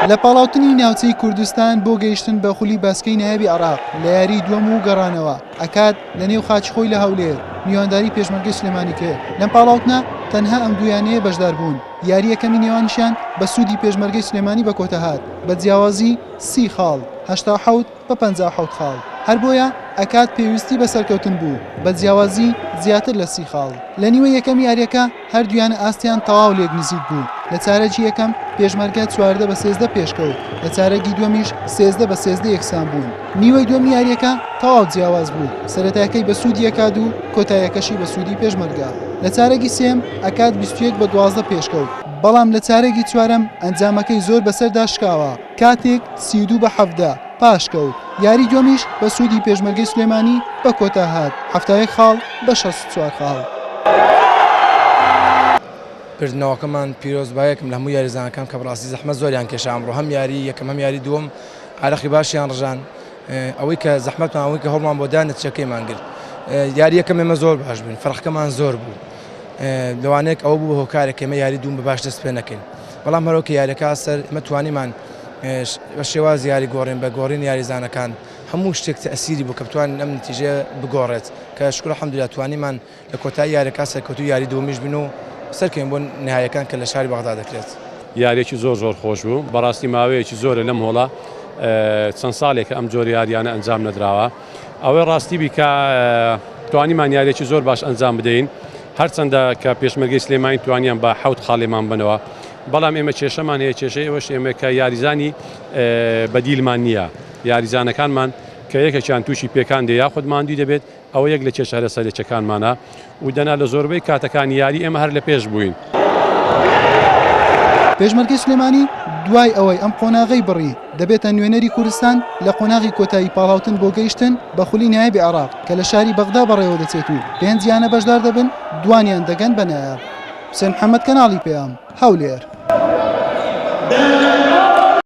لە پاڵاوتنی ناوچەی کوردستان بۆ گەیشتن بە خولی باسکەی نایابی عێراق لە یاریی دووەم و گەڕانەوە ئەکات لە نێو خاکی خۆی لە هەولێر میوانداری پێشمەرگەی سلێمانی کرد لەم پاڵاوتنە تەنها ئەم دوو یانەیە بەشداربوون یاری یەکەمی نێوانیشیان بە سوودی پێشمەرگەی سلێمانی بە کۆتا هات بە جیاوازی سی خاڵ 87 بە 57 خاڵ هەر بۆیە ئەکات پێویستی بە سەرکەوتن بوو بە جیاوازی زیاتر لە سی خاڵ لە نیوەی یەکەمی یاریەکە هەردوویانە ئاستیان تەواو لێک نزیک بوو، لە چارەکی یەکەم پێشمەرگە 14 بە 13 پێشکەوت، لە چارەکی دووەمیش 13 بە 13 یەکسان بوون. نیوەی دووەمی یارییەکە تەواو جیاواز بوو، سەرەتاکەی بە سوودی ئەکاد و کۆتاییەکەشی بە سوودی پێشمەرگە. لە چارەکی سێیەم ئەکاد 21 بە 12 پێشکەوت، بەڵام لە چارەکی چوارەم ئەنجامەکەی زۆر بەسەردا شکاوە، کاتێک 32 بە 17 پاشکەوت. یاری دووەمیش بە سوودی پێشمەرگەی سلێمانی بە کۆتا هات، 71 خاڵ بە 64 خاڵ. بردنەوەکەمان پیرۆزبایەکم لە هەموو یاریزانەکان کە بەڕاستی زەحمەت زۆریان کێشا ئەمڕۆ هەم یاری یەکەم هەم یاری دووەم عارەقی باشیان ڕژان ئەوەی کە زەحمەتمان ئەوەی کە هەوڵمان بۆ دا نەتیجەکەیمان گرت یاری یەکەم ئێمە زۆر باش بووین فەرقەکەمان زۆر بوو لەوانەیەک ئەوە بوو هۆکارێک ئێمە یاری دووم بە باش دەست پێ نەکەین بەڵام هەرۆ کە یاریەکە سەر ئێمە توانیمان بە شێواز یاری گۆڕین بە گۆڕین یاریزانەکان هەموو شتێک تەئسیری بوو کە بتوانین ئەم نتیجەیە بگۆڕێت کە شکر الحمدلله توانیمان لە کۆتایی یاریەکە سەرکەوتوو یاری دووەمیش بین و سەرکەوین بۆ نهایەکان کە لە شاری بەغدا دەکرێت. یاریەکی زۆر زۆر خۆش بوو بەڕاستی ماوەیەکی زۆرە لەم هۆڵە چەند ساڵێکە ئەم جۆرە یاریانە ئەنجام نەدراوە ئەوەی ڕاستی بی کە توانیمان یاریەکی زۆر باش ئەنجام بدەین هەرچەندە کە پێشمەرگەی سلێمانی توانیان بە حەوت خاڵێمان بنەوە بەڵام ئێمە کێشەمان هەیە کێشەی ئەوەش ئێمە کە یاریزانی بەدیلمان نییە یاریزانەکانمان کە یەکێکیان تووشی پێکان دێ یاخود ماندووی دەبێت ئەوە یەک لە کێشە هەرە سەرەکیەکانمانە و دەنا لە زۆربەی کاتەکانی یاری ئێمە هەر لە پێش بووین. پێشمەرگەی سلێمانی دوای ئەوەی ئەم قۆناغەی بڕی، دەبێتە نوێنەری کوردستان لە قۆناغی کۆتایی پاڵاوتن بۆ گەیشتن بە خولی نایابی عێراق کە لە شاری بەغدا بەڕێوەدەچێت و پێنج یانە بەشدار دەبن، دوانیان دەگەن بە نایاب. حوسێن محەمەد کەناڵی پەیام، هەولێر.